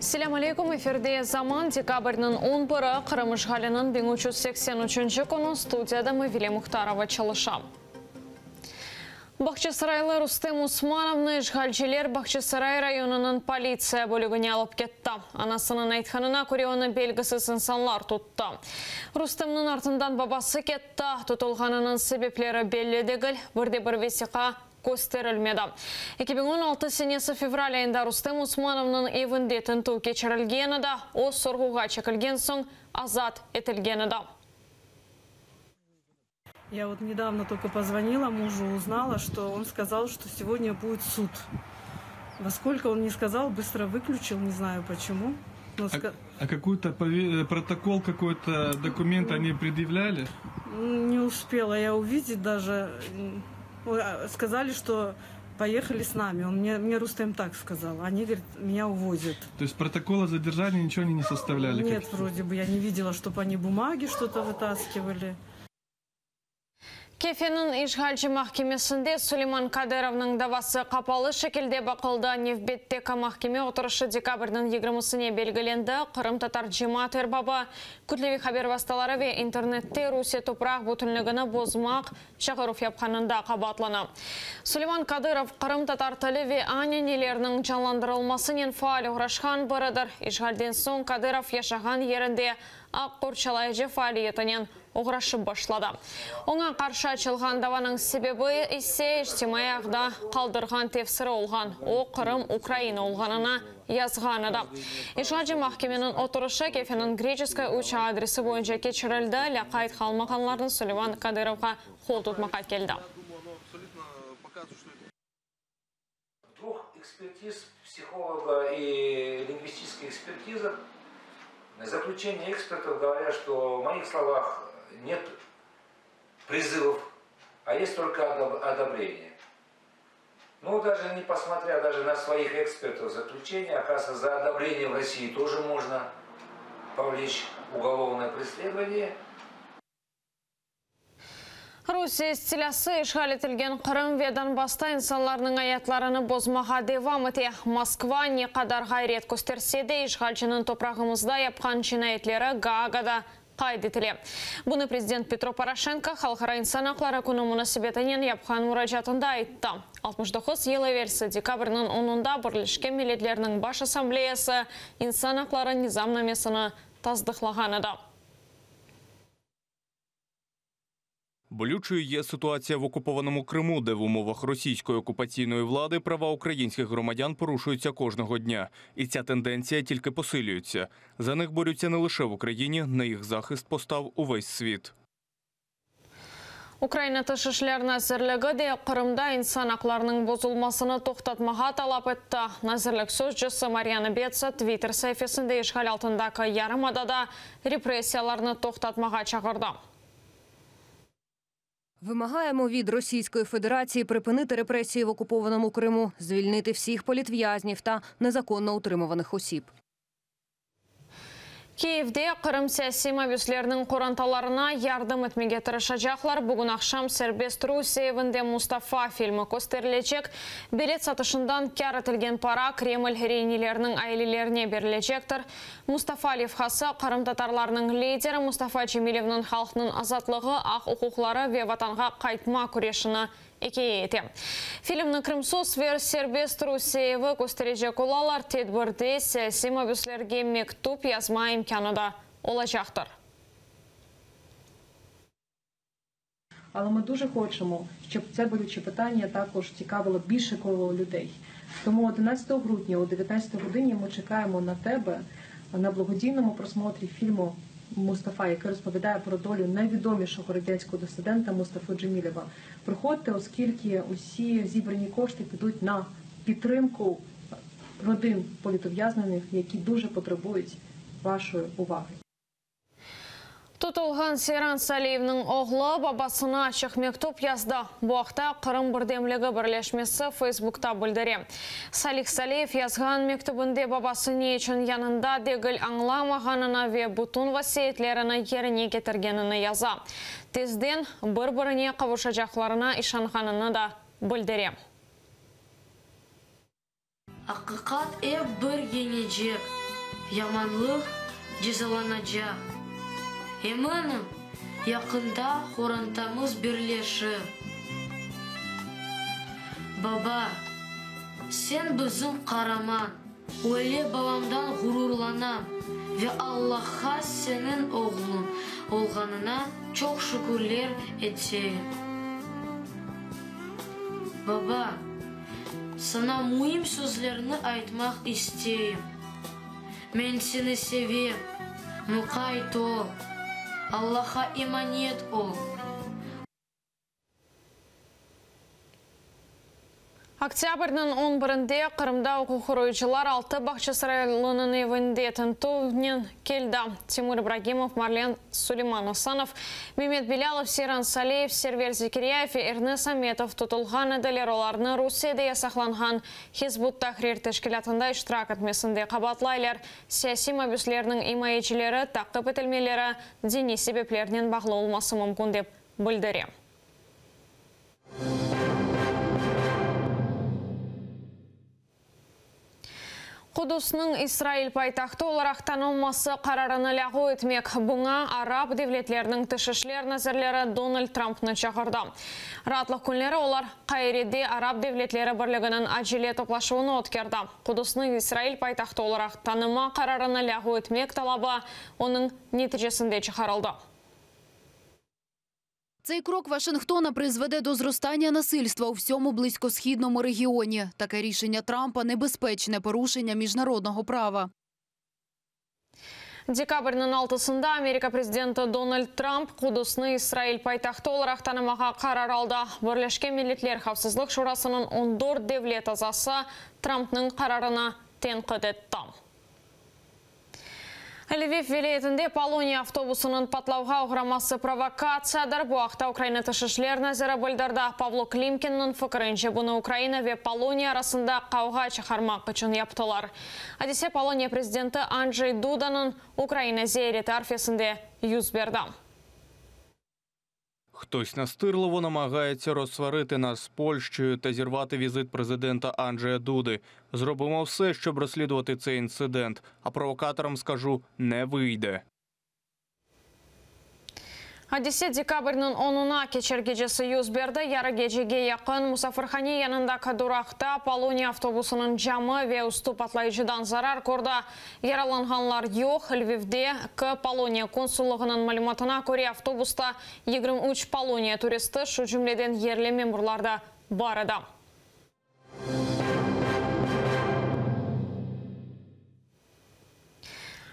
Selâm aleyküm, efirde Zaman, dekabrniñ on biri, Qırım işğaliniñ 1383 künü, studiyada Mavile Muhtarova çalışa. Bağçasaraylı Rustem Usmanovnı işğalciler Bağçasaray rayonınıñ politsiya bölügine alıp ketti. Anasınıñ aytqanına köre, onı belgisiz insanlar tuttı. Rustemniñ artından babası ketti. Tutulğanınıñ sebepleri belli degil, bir de bir vesiqa kösterilmedi. 2016 senesi fevral ayında Rustem Usmanovnıñ evinde tintüv keçirilgen edi, o, sorğuğa çekilgen soñ azat etilgen edi. Я вот недавно только позвонила мужу, узнала, что он сказал, что сегодня будет суд. Во сколько он не сказал, быстро выключил, не знаю почему. Но а, а какой-то протокол, какой-то документ они предъявляли? Не успела я увидеть даже. Сказали, что поехали с нами. Он мне, мне Рустем так сказал. Они, говорит, меня увозят. То есть протокола задержания ничего они не составляли? Нет, вроде бы я не видела, чтобы они бумаги что-то вытаскивали. Kefeniñ işğalci mahkemesinde Suleyman Kadırovnıñ davası qapalı şekilde baqıldı. Nevbetteki mahkeme oturışı dekabrniñ yigirmisine belgilendi. Qırımtatar cemaat erbabı kütleviy haber vastaları ve internette Rusiye topraq bütünligini bozmaq çağıruv yapqanında qabaatlana. Suleyman Kadırov qırımtatar tili ve ananeleriniñ canlandırılmasınen faal oğraşqan biridir. İşğalden soñ Kadırov yaşağan yerinde aq qorçalayıcı faaliyetinen oğraşıp başladı. Oña qarşı açılğan davanıñ sebebi ise içtimaiy ağda qaldırğan tefsiri olğan, o, Qırım Ukraina olğanını yazğan edi. İşğalci mahkemeniñ oturışı Kefeniñ Greçeskaya üç a adresi boyunca keçirildi, lâqayt qalmağanlarnı Suleyman Kadırovğa qol tutmağa keldi. Dvuh ekspertiz, psihologa и lingvistическая экспертиза. Заключение экспертов говорят, что в моих словах нет призывов, а есть только одобрение. Ну, даже не посмотря даже на своих экспертов заключение, оказывается, за одобрение в России тоже можно повлечь уголовное преследование. Rusiye istilâsı işğal etilgen Qırım ve Donbassta insanlarnıñ ayatlarını bozmağa devam ete. Moskva ne qadar ğayret kösterse de, işğalciniñ toprağımızda yapqan cinayetleri Gaagada qayd etile. Bunı prezident Petro Poroşenko Halqara insan aqları künü munasebetinen yapqan muracaatında ayttı. 69 yıl evelsi dekabrniñ onunda Birleşken Milletlerniñ Baş Assambleyası İnsan aqları nizamnamesini tasdıqlağan edi. Болючою є ситуація в окупованому Криму, де в умовах російської окупаційної влади права українських громадян порушуються кожного дня. І ця тенденція тільки посилюється. За них борються не лише в Україні, на їх захист постав увесь світ. Ukraina Tış işler nazirligi de Qırımda insan aqlarınıñ bozulmasını toqtatmağa talap etti. Nazirlik sözcüsi Maryana Betsa Twitter saifesinde işğal altındaki yarımadada repressiyalarnı toqtatmağa çağırdı. Вимагаємо від Російської Федерації припинити репресії в окупованому Криму, звільнити всіх політв'язнів та незаконно утримуваних осіб. Kiyevde Qırım siyasiy mabüsleriniñ qorantalarına yardım etmege tırışacaqlar. Bugün aqşam Serbest Rusiye evinde Mustafa filmi kösterilecek. Bilet satışından kâr etilgen para Kreml reineleriniñ ailelerine berilecektir. Mustafa levhası qırımtatarlarnıñ lideri Mustafa Cemilevniñ halqnıñ azatlığı, aq-uquqları ve Vatanğa qaytma küreşini İkâye ete. Filmni Krımsos ve Serbest Rusiye evi kösterecek olalar, tedbirde siyasiy mabüslerge mektüp yazma imkânı da olacaqtır. Але ми дуже хочемо, щоб це болюче питання також цікавило більше коло людей. Тому 11 грудня о 19 годині ми чекаємо на тебе на благодійному просмотрі фільму Мустафа, який розповідає про долю найвідомішого радянського дисидента Мустафи Джемілєва. Приходьте, оскільки усі зібрані кошти підуть на підтримку родин політув'язнених, які дуже потребують вашої уваги. Tutulğan Seyran Saliyevniñ oğlu babasına açıq mektüp yazdı. Bu aqta Qırım birdemligi birleşmesi Feysbukta bildire. Salih Saliyev yazğan mektübinde babası ne içün yanında degil añlamağanını ve bütün vasiyetlerini yerine ketirgenini yaza. Tezden bir-birine qavuşacaqlarına işanğanını da bildire. Aqiqat ep bir yeñecek. Yamanlıq cezalanacaq. Eminim, yaqında qorantamız birleşir. Baba, sen bizim qaraman. Öyle babamdan ğururlanam ve Allahqa seniñ oğluñ olğanına çoq şükürler eteyim. Baba, saña müim sözlerni aytmaq isteyim. Men seni sevem, muqayt ol, Allahqa emanet ol. Oktâbrniñ on birinde Qırımda uquqqoruyıcılar altı bağçasaraylınıñ evinde tintüvnen keldi. Timur İbragimov, Marlen Suleyman Asanov, Memet Bilâlov, Seyran Saliyev, Server Zekiryayev ve Ernes Ametov tutulğan ediler. Olarnı Rusiyede yasaqlanğan Hizb ut-Tahrir teşkilâtında iştirak etmesinde qabaatlaylar. Siyasiy mabüslerniñ imayecileri taqip etilmeleri diniy sebeplernen bağlı olması mümkün dep bildire. Qudusnıñ İsrail paytahtı olaraq tanılması qararını lâğu etmek, buña arap devletleriniñ tış işler nazirleri Donald Trampnı çağırdı. Raatlıq künleri olar Qairede Arap devletleri birliginiñ acele toplaşuvını ötkerdi. Qudusnıñ İsrail paytahtı olaraq tanıma qararını lâğu etmek talabı onıñ neticesinde çıqarıldı. Цей крок Вашингтона призведе до зростання насильства у всьому близькосхідному регіоні. Таке рішення Трампа небезпечне порушення міжнародного права. Dekabrniñ altısında Amerika prezidenti Donald Tramp Qudusnı İsrail paytahtı olaraq tanımağa qarar aldı. Birleşken Milletler Havfsızlıq Şurasınıñ on dört devlet azası Trampnıñ qararını tenqit etti. Lviv vilâyetinde Poloniya avtobusınıñ patlavğa oğraması provokatsiyadır. Bu aqta Ukraina Tış işler naziri bildirdi. Pavlo Klimkinniñ fikirince, bunı Ukraina ve Poloniya arasında qavğa çıqarmaq içün yaptılar. Adise Poloniya prezidenti Andjey Dudanıñ Ukraina ziyareti arfesinde yüz berdi. Хтось настирливо намагається розсварити нас з Польщею та зірвати візит президента Анджея Дуди. Зробимо все, щоб розслідувати цей інцидент. А провокаторам скажу – не вийде. Adise dekabrniñ onuna keçer gecesi yüz berdi. Yarı gecege yaqın musafirhane yanındaki duraqta Poloniya avtobusınıñ camı ve üstü patlayıcıdan zarar kördi. Yaralanğanlar yoq. Lvivdeki Poloniya konsullığınıñ malümatına köre, avtobusta 23 Poloniya turisti, şu cümleden yerli memurlar da bar edi.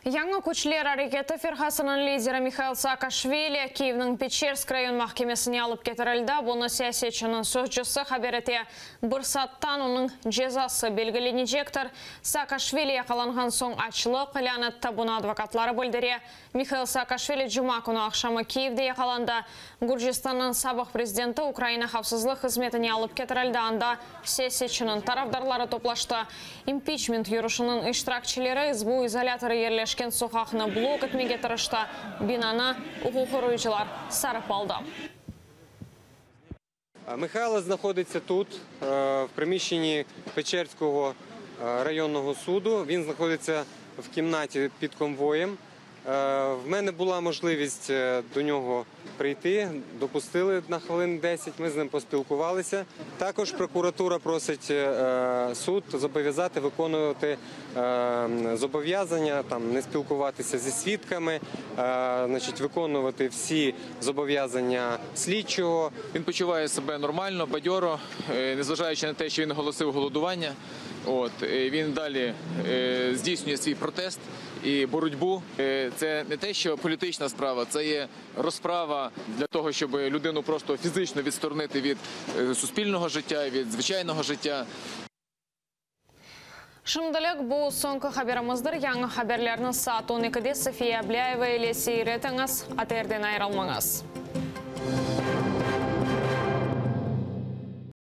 Yañı küçler areketi firqasınıñ lideri Mihail Saakaşvili Kiyevniñ Peçersk rayon mahkemesine alıp ketirildi. Bunı siyasetçiniñ sözcüsi haber ete. Bir saattan onıñ cezası belgilenecektir. Saakaşvili yaqalanğan soñ açlıq ilân etti, bunı advokatları bildire. Mihail Saakaşvili cuma künü aqşamı Kiyevde yaqalandı. Gürcistannıñ sabıq prezidenti Ukraina havfsızlıq hızmetine alıp ketirildi, anda siyasetçiniñ tarafdarları toplaştı. İmpiçment yürüşiniñ iştirakçileri SBU izolâtorı yerleşken soqaqnı blok etmege tırıştı, binanı uquqqoruyıcılar sarıp aldı. Михайло знаходиться тут, в приміщенні Печерського районного суду. Він знаходиться в кімнаті під конвоєм. В мене була можливість до нього прийти, допустили на хвилин 10, ми з ним поспілкувалися. Також прокуратура просить суд зобов'язати виконувати зобов'язання, там, не спілкуватися зі свідками, значить, виконувати всі зобов'язання слідчого. Він почуває себе нормально, бадьоро, незважаючи на те, що він оголосив голодування. От, він далі здійснює свій протест і боротьбу. Це не те, що політична справа, це є розправа для того, щоб людину просто фізично відсторонити від суспільного життя, від звичайного життя. Şimdilik bu soñki haberimizdir. Yañı haberlerni saat 12-de Safiye Ablâyeva ile seyir etiñiz. ATRden ayırılmañız.